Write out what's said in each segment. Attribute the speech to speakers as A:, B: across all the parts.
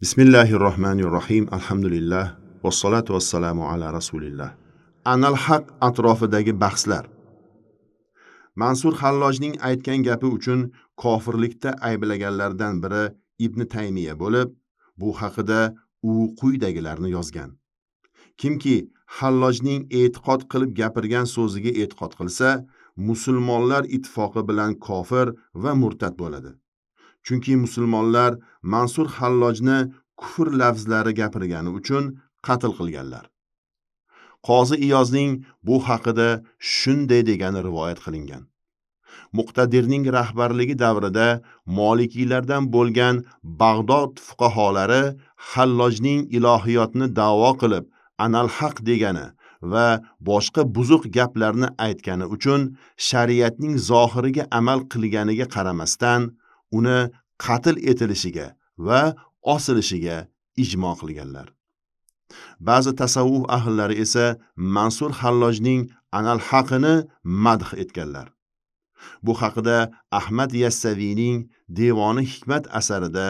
A: Bismillahirrohmanirrohim. Alhamdulillah vassalotu vassalamu ala rasulillah. Anal haq atrofidagi bahslar. Mansur Hallojning aytgan gapi uchun kofirlikda ayblaganlardan biri Ibn Taymiya bo'lib, bu haqida u quyidagilarni yozgan. Kimki Hallojning e'tiqod qilib gapirgan so'ziga e'tiqod qilsa, musulmonlar ittifoqi bilan kofir va murtad bo'ladi. Chunki musulmonlar Mansur Hallojni kufr lafzlari gapirgani uchun qatl qilganlar. Qozi Iyozning bu haqida shunday degani rivoyat qilingan. Muqtadirning rahbarligi davrida molikiylardan bo'lgan Bag'dod fuqaholari Hallojning ilohiyotni da'vo qilib, anal haq degani va boshqa buzuq gaplarni aytgani uchun shariatning zohiriga amal qilganiga qaramasdan uni qatl etilishiga va osilishiga ijmo qilganlar. Ba'zi tasavvuf ahllari esa Mansur Hallojning anal haqini madh etganlar. Bu haqida Ahmad Yassaviyning Devoni Hikmat asarida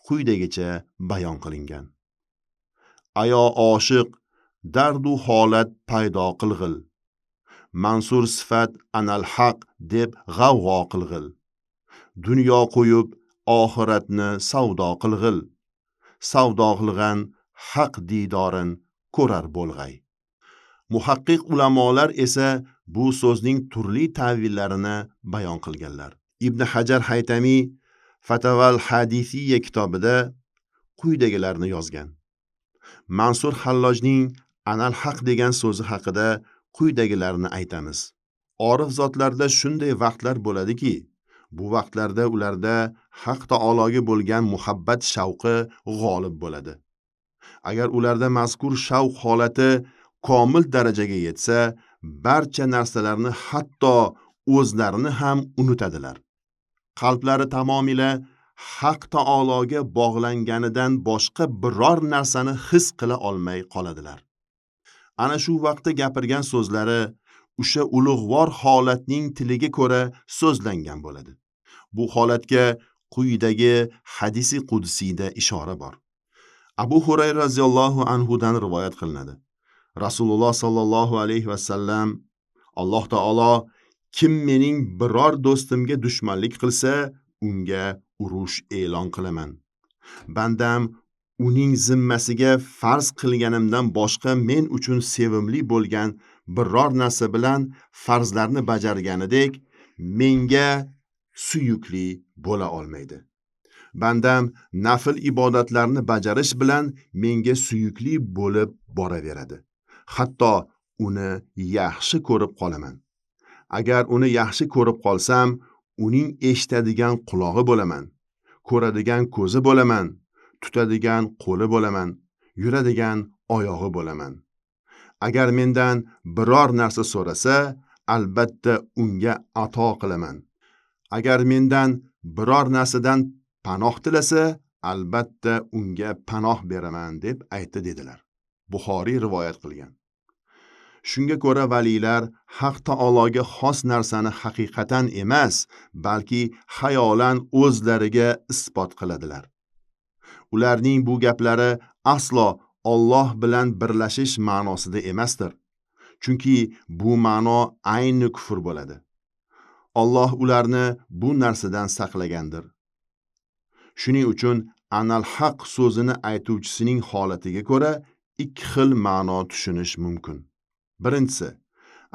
A: quyidagicha bayon qilingan. Ayo oshiq dardu holat paydo qilg'il. Mansur sifat anal haq deb g'avg'o qilg'il. Dunyo qo'yib oxiratni savdo qilg'il. Savdo qilgan haq didorin ko'rar bo'lg'ay. Muhaqqiq ulamolar esa bu so'zning turli ta'villarini bayon qilganlar. Ibn Hajar Haytamiy Fataval Hadisiyya kitobida quyidagilarni yozgan. Mansur Hallojning anal haq degan so'zi haqida quyidagilarni aytamiz. Orif zotlarda shunday vaqtlar bo'ladiki, bu vaqtlarda ularda Haq taologa bo'lgan muhabbat shavqi g'olib bo'ladi. Agar ularda mazkur shavq holati komil darajaga yetsa, barcha narsalarni, hatto o'zlarini ham unutadilar. Qalblari tamomila Haq taologa bog'langanidan boshqa biror narsani his qila olmay qoladilar. Ana shu vaqtda gapirgan so'zlari o'sha ulug'vor holatning tiliga ko'ra so'zlangan bo'ladi. Bu holatga quyidagi hadisi qudsiyda ishora bor. Abu Hurayra roziyallohu anhu dan rivoyat qilinadi. Rasululloh sallallohu alayhi va sallam: Alloh taolo kim mening biror do'stimga dushmanlik qilsa, unga urush e'lon qilaman. Bandam uning zimmasiga farz qilganimdan boshqa men uchun sevimli bo'lgan biror narsa bilan farzlarni bajarganidek menga suyukli bo'la olmaydi. Bandam nafl ibodatlarni bajarish bilan menga suyukli bo'lib boraveradi. Hatto uni yaxshi ko'rib qolaman. Agar uni yaxshi ko'rib qolsam, uning eshitadigan qulog'i bo'laman, ko'radigan ko'zi bo'laman, tutadigan qo'li bo'laman, yuradigan oyog'i bo'laman. Agar mendan biror narsa so'rasa, albatta unga ato qilaman. Agar mendan biror narsadan panoh tilasa, albatta unga panoh beraman deb aytdi dedilar. Buxoriy rivoyat qilgan. Shunga ko'ra valiylar Haq taologa xos narsani haqiqatan emas, balki xayolan o'zlariga isbot qiladilar. Ularning bu gaplari aslo Alloh bilan birlashish ma'nosida emasdir. Chunki bu ma'no ayni kufr bo'ladi. Alloh ularni bu narsadan saqlagandir. Shuning uchun anal haq so'zini aytuvchisining holatiga ko'ra ikki xil ma'no tushunish mumkin. Birinchisi,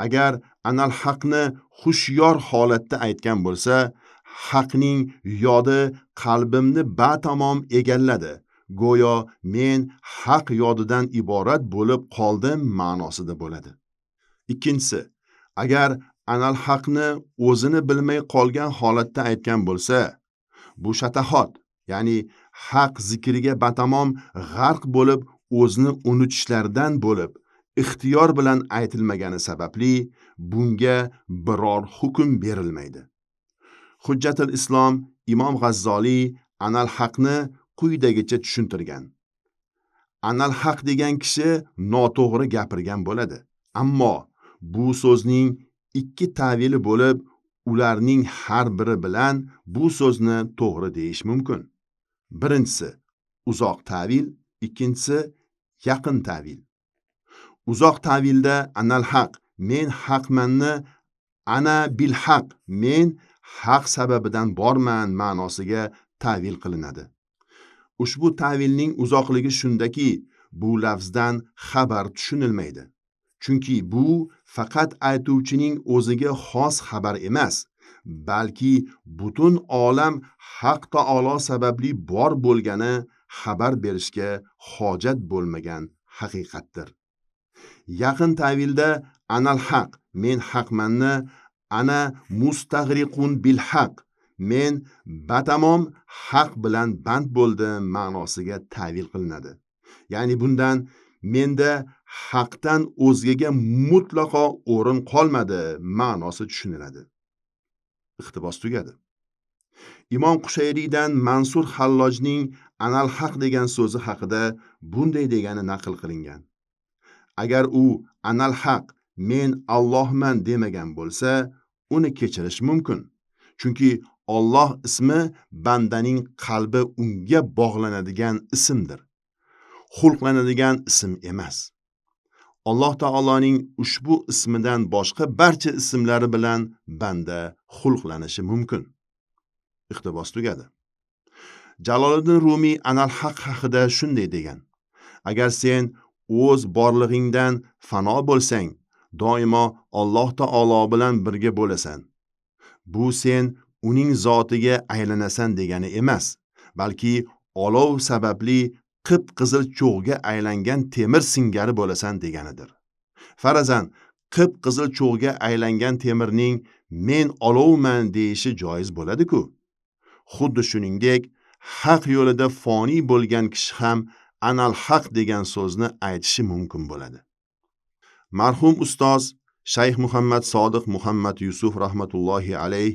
A: agar anal haqni hushyor holatda aytgan bo'lsa, haqning yodi qalbimni batamom egalladi. Go'yo men haq yodidan iborat bo'lib qoldim ma'nosida bo'ladi. Ikkinchisi, agar anal haqni o'zini bilmay qolgan holatda aytgan bo'lsa, bu shatahot, ya'ni haq zikriga batamom g'arq bo'lib, o'zini unutishlardan bo'lib, ixtiyor bilan aytilmagani sababli bunga biror hukm berilmaydi. Hujjatul Islom Imom G'azzoliy anal haqni quyidagicha tushuntirgan. Anal haq degan kishi noto'g'ri gapirgan bo'ladi. Ammo bu so'zning ikki ta'vili bo'lib, ularning har biri bilan bu so'zni to'g'ri deyish mumkin. Birinchisi, uzoq ta'vil, ikkinchisi yaqin ta'vil. Uzoq ta'vilda anal haq, men haqmanni ana bil haq, men haq sababidan borman ma'nosiga ta'vil qilinadi. Ushbu ta'vilning uzoqligi shundaki, bu lafzdan xabar tushunilmaydi. Chunki bu faqat aytuvchining o'ziga xos xabar emas, balki butun olam Haq taolo sababli bor bo'lgani xabar berishga hojat bo'lmagan haqiqatdir. Yaqin ta'vilda anal haq, men haqmanni ana mustag'riqun bil haq, men batamom haq bilan band bo'ldim ma'nosiga ta'vil qilinadi. Ya'ni bundan menda haqdan o'zgaga mutlaqo o'rin qolmadi ma'nosi tushuniladi. Iqtibos tugadi. Imom Qushayriydan Mansur Hallojning anal haq degan so'zi haqida bunday degani naql qilingan. Agar u anal haq, men Allohman demagan bo'lsa, uni kechirish mumkin. Chunki Alloh ismi bandaning qalbi unga bog'lanadigan ismdir. Xulqlanadigan ism emas. Alloh taoloning ushbu ismidan boshqa barcha ismlari bilan banda xulqlanishi mumkin. Iqtibos tugadi. Jaloliddin Rumiy anal haq haqida shunday degan: agar sen o'z borlig'ingdan fano bo'lsang, doimo Alloh taolo bilan birga bo'lasan. Bu sen uning zotiga aylanasan degani emas, balki olov sababli qip-qizil cho'g'ga aylangan temir singari bo'lasan deganidir. Farazan, qip-qizil cho'g'ga aylangan temirning men olovman deyishi joiz bo'ladi-ku. Xuddi shuningdek, haq yo'lida foniy bo'lgan kishi ham anal haq degan so'zni aytishi mumkin bo'ladi. Marhum ustoz Shayx Muhammad Sodiq Muhammad Yusuf rahmatullohi alayh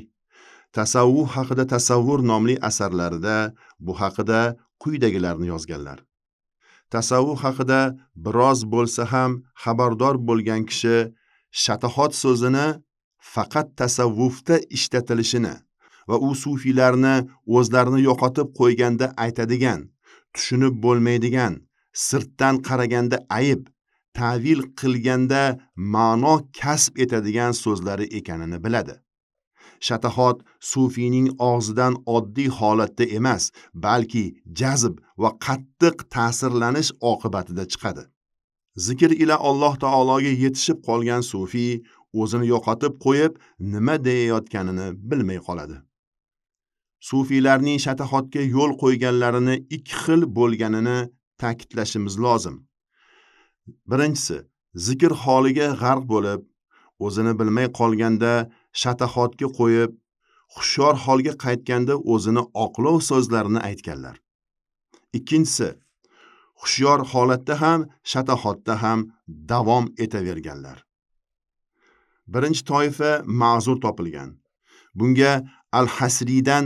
A: Tasavvuf haqida tasavvur nomli asarlarida bu haqida quyidagilarni yozganlar. Tasavvuf haqida biroz bo'lsa ham xabardor bo'lgan kishi shatahot so'zini faqat tasavvufda ishlatilishini va u sufiylarni o'zlarini yo'qotib qo'yganda aytadigan, tushunib bo'lmaydigan, sirtdan qaraganda ayib, ta'vil qilganda ma'no kasb etadigan so'zlari ekanini biladi. Shatahot sufiyning og'zidan oddiy holatda emas, balki jazb va qattiq ta'sirlanish oqibatida chiqadi. Zikr ila Alloh taologa yetishib qolgan sufiy o'zini yo'qotib qo'yib, nima deyayotganini bilmay qoladi. Sufiylarning shatahotga yo'l qo'yganlarini ikki xil bo'lganini ta'kidlashimiz lozim. Birinchisi, zikr holiga g'arq bo'lib, o'zini bilmay qolganda shatahotga qo'yib, hushyor holga qaytganda o'zini oqlov so'zlarini aytganlar. Ikkinchisi, hushyor holatda ham, shatahotda ham davom etaverganlar. Birinchi toifa ma'zur topilgan. Bunga Al-Hasriydan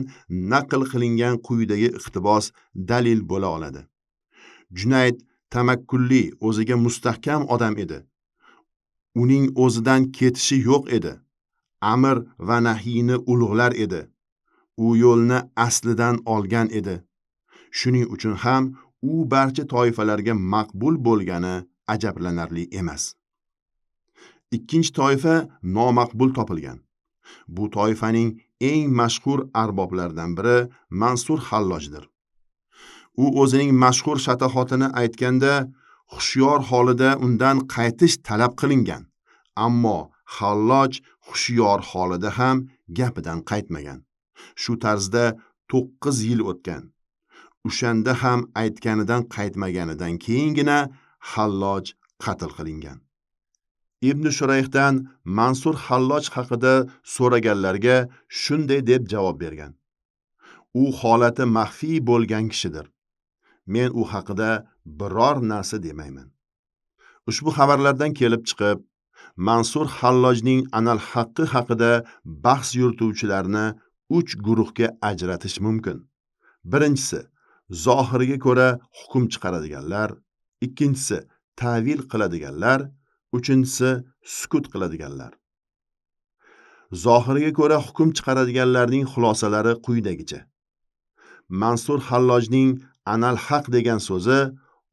A: naql qilingan quyidagi iqtibos dalil bo'la oladi. Junayd tamakkulli, o'ziga mustahkam odam edi. Uning o'zidan ketishi yo'q edi. Amr va nahiyni ulug'lar edi. U yo'lni aslidan olgan edi. Shuning uchun ham u barcha toifalarga maqbul bo'lgani ajablanarli emas. Ikkinchi toifa nomaqbul topilgan. Bu toifaning eng mashhur arboblaridan biri Mansur Hallojdir. U o'zining mashhur shatahotini aytganda hushyor holida undan qaytish talab qilingan, ammo Halloj hushyor holida ham gapidan qaytmagan. Shu tarzda 9 yil o'tgan. O'shanda ham aytganidan qaytmaganidan keyingina Halloj qatl qilingan. Ibn Shurayhdan Mansur Halloj haqida so'raganlarga shunday deb javob bergan: U holati maxfiy bo'lgan kishidir. Men u haqida biror narsa demayman. Ushbu xabarlardan kelib chiqib, Mansur Hallojning anal haqqi haqida bahs yurituvchilarni 3 guruhga ajratish mumkin. Birinchisi, zohiriga ko'ra hukm chiqaradiganlar, ikkinchisi, ta'vil qiladiganlar, uchinchisi, sukut qiladiganlar. Zohiriga ko'ra hukm chiqaradiganlarning xulosalari quyidagicha. Mansur Hallojning Anal haq degan so'zi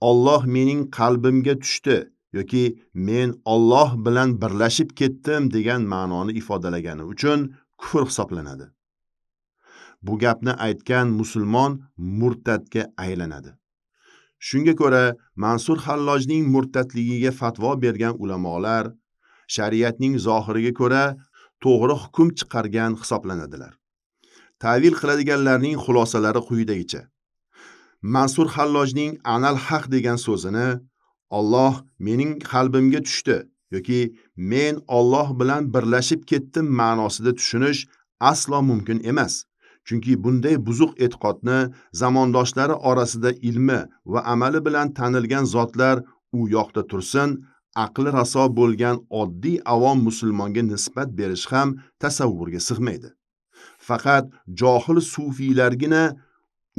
A: Alloh mening qalbimga tushdi yoki men Alloh bilan birlashib ketdim degan ma'noni ifodalagani uchun kufr hisoblanadi. Bu gapni aytgan musulmon murtadga aylanadi. Shunga ko'ra Mansur Hallojning murtadligiga fatvo bergan ulamolar shariatning zohiriga ko'ra to'g'ri hukm chiqargan hisoblanadilar. Ta'vil qiladiganlarning xulosalari quyidagicha. Mansur Hallojning anal haq degan so'zini Alloh mening qalbimga tushdi yoki men Alloh bilan birlashib ketdim ma'nosida tushunish aslo mumkin emas. Chunki bunday buzuq e'tiqodni zamondoshlari orasida ilmi va amali bilan tanilgan zotlar u yoqda tursin, aqli raso bo'lgan oddiy avom musulmonga nisbat berish ham tasavvurga sig'maydi. Faqat johil sufiylargina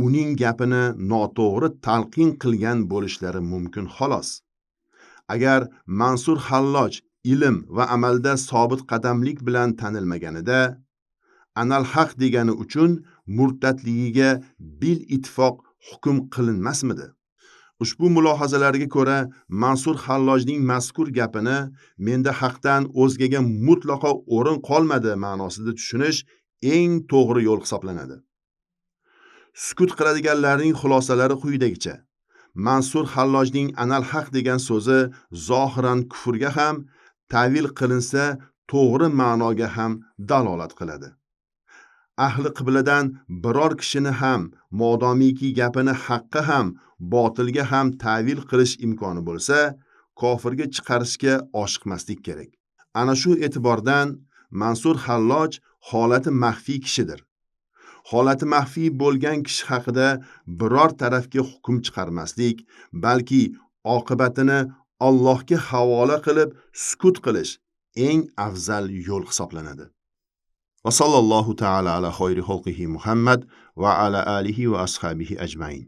A: uning gapini noto'g'ri talqin qilgan bo'lishlari mumkin xolos. Agar Mansur Halloj ilm va amalda sobit qadamlik bilan tanilmaganida, anal haq degani uchun murtadligiga bil ittifoq hukm qilinmasmidi? Ushbu mulohazalarga ko'ra Mansur Hallojning mazkur gapini menda haqdan o'zgaga mutlaqo o'rin qolmadi ma'nosida tushunish eng to'g'ri yo'l hisoblanadi. Sukut qiladiganlarning xulosalari quyidagicha. Mansur Hallojning anal haq degan so'zi zohiran kufrga ham, ta'vil qilinsa to'g'ri ma'noga ham dalolat qiladi. Ahli qibladan biror kishini ham modomiki gapini haqqa ham botilga ham ta'vil qilish imkoni bo'lsa, kofirga chiqarishga oshiqmaslik kerak. Ana shu e'tibordan Mansur Halloj holati maxfiy kishidir. Holati maxfiy bo'lgan kishi haqida biror tarafga hukm chiqarmaslik, balki oqibatini Allohga havola qilib sukut qilish eng afzal yo'l hisoblanadi. Va sallallohu taala ala xayri xalqihi Muhammad va ala alihi va ashabihi ajmain.